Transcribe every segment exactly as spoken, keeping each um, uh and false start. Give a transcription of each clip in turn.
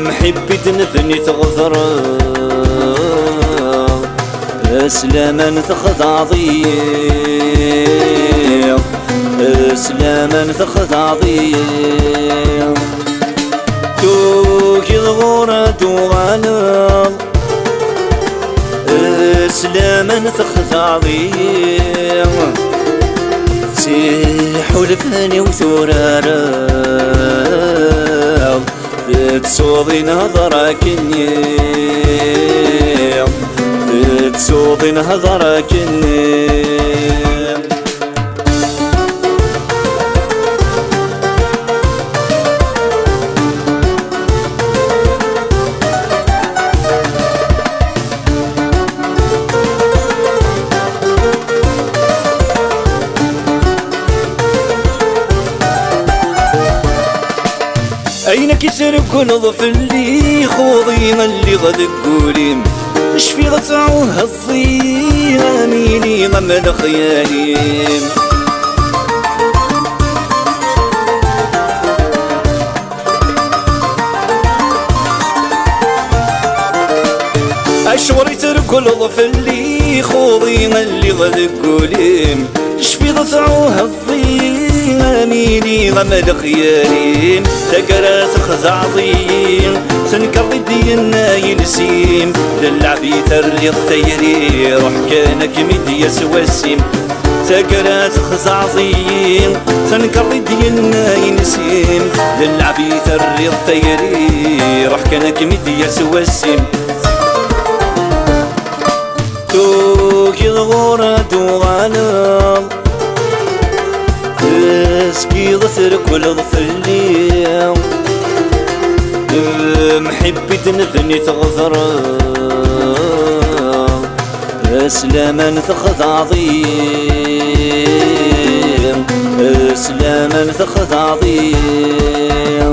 Mḥibbi d nefni tɣedreḍ, s laman texdaɛḍ-iyi, s laman texdaɛḍ-iyi. Tugiḍ ɣur ad tuɣaleḍ, s laman texdaɛḍ-iyi. S iḥulfan-iw turareḍ, tettuḍ inehḍer akkenni, tettuḍ inehḍer akkenni. Ayen akka i treggleḍ fell-i, xuḍi lliɣ deg wul-im, cfiɣ ttɛuhheẓ-iyi, am yili am lexyal-im. Acuɣer i treggleḍ fell-i, xuḍi lliɣ deg wul-im, cfiɣ tɛuhheẓ-iyi, am yili am lexyal-im. Taggara texzaɛḍ-iyi, tenkeṛ-d yenna yiles-im, d lɛeb i terriḍ tayri, ruḥ kan ad kem-id-yas wass-im. Taggara texzaɛḍ-iyi, tenkeṛ-d yenna yiles-im, d lɛeb i terriḍ tayri, ruḥ kan ad kem-id-yas wass-im. Tugiḍ ɣur ad tuɣaleḍ, tezgiḍ treggleḍ fell-i. Mḥibbi d nefni tɣedreḍ, s laman texdaɛḍ-iyi, s laman texdaɛḍ-iyi.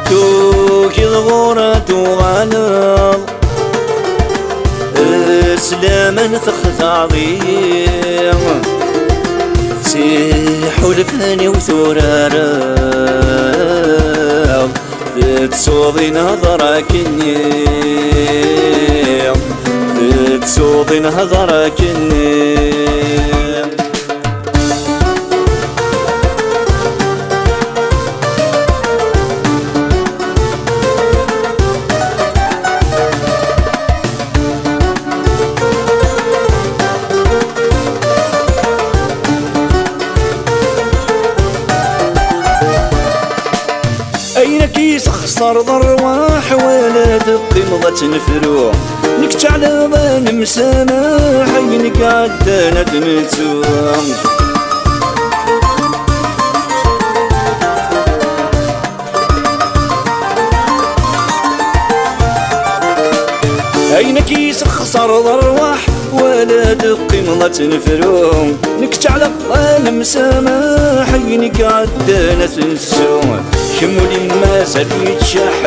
Tugiḍ ɣur ad tuɣaleḍ, s laman texdaɛḍ-iyi. S iḥulfan-iw turareḍ, tettuḍ inehḍer akkenni, tettuḍ inehḍer akkenni. Ayen akka i tesxeṣreḍ rrwaḥ, wala teqqimeḍ ad tenefru. Nekk ttɛelliḍ ad nemsamaḥ, ayen i iɛeddan ad nettu. Ayen akka i tesxeṣreḍ rrwaḥ, wala teqqimeḍ ad tenefru. Nekk ttɛelliḍ ad nemsamaḥ, ayen i iɛeddan ad t-nettu. Kemm ul-im mazal yettcaḥ,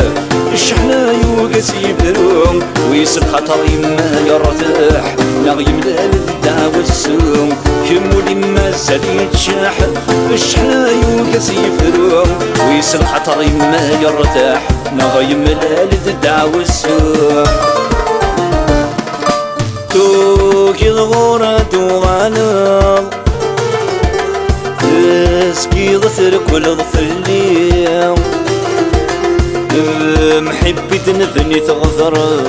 cceḥna yugi ad s-yebru. Wis lxaṭer yemma yertaḥ, neɣ yemlal d ddeɛwessu. Kemm ul-im mazal yettcaḥ, cceḥna yugi ad s-yebru. Wis lxaṭer yemma yertaḥ, neɣ yemlal d ddeɛwessu. Tugiḍ ɣur ad tuɣaleḍ, tezgiḍ treggleḍ fell-i. Mḥibbi d nefni tɣedreḍ,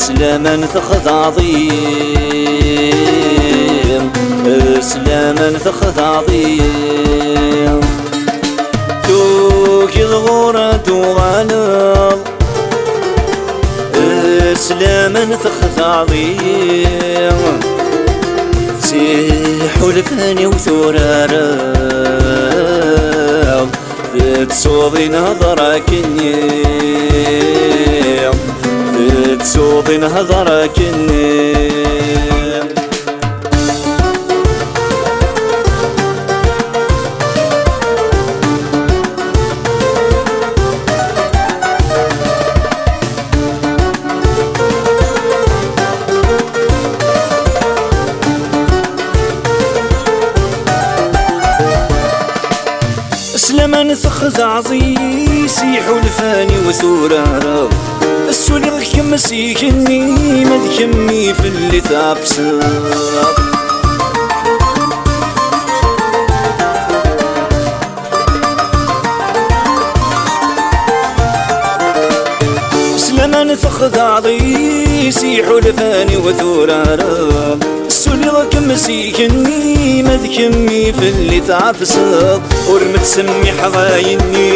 s laman texdaɛḍ-iyi, s laman texdaɛḍ-iyi. Tugiḍ ɣur ad tuɣaleḍ, s laman texdaɛḍ-iyi. S iḥulfan-iw turareḍ, tettuḍ inehḍer akkenni, tettuḍ inehḍer akkenni. S Laman texdeɛḍ-iyi s iḥulfan-iw turareḍ. Suliɣ kemm s igenni, ma d kemm i fell-i tɛefseḍ. S laman texdeɛḍ-iyi s iḥulfan-iw turareḍ. Suliɣ-kem s igenni, ma d kemm i fell-i tɛefseḍ. Ur m-ttsemmiḥeɣ ayenni,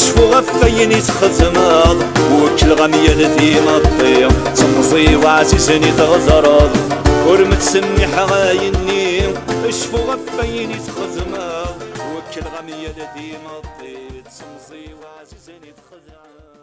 cfu ɣef wayen i txedmeḍ. Wekkleɣ-am yal timeṭṭi, d temẓi-w ɛzizen i tɣedreḍ. Ur m-ttsemmiḥeɣ ayenni, cfu ɣef wayen i txedmeḍ. Wekkleɣ-am yal timeṭṭi, d temẓi-w ɛzizen i txedreḍ.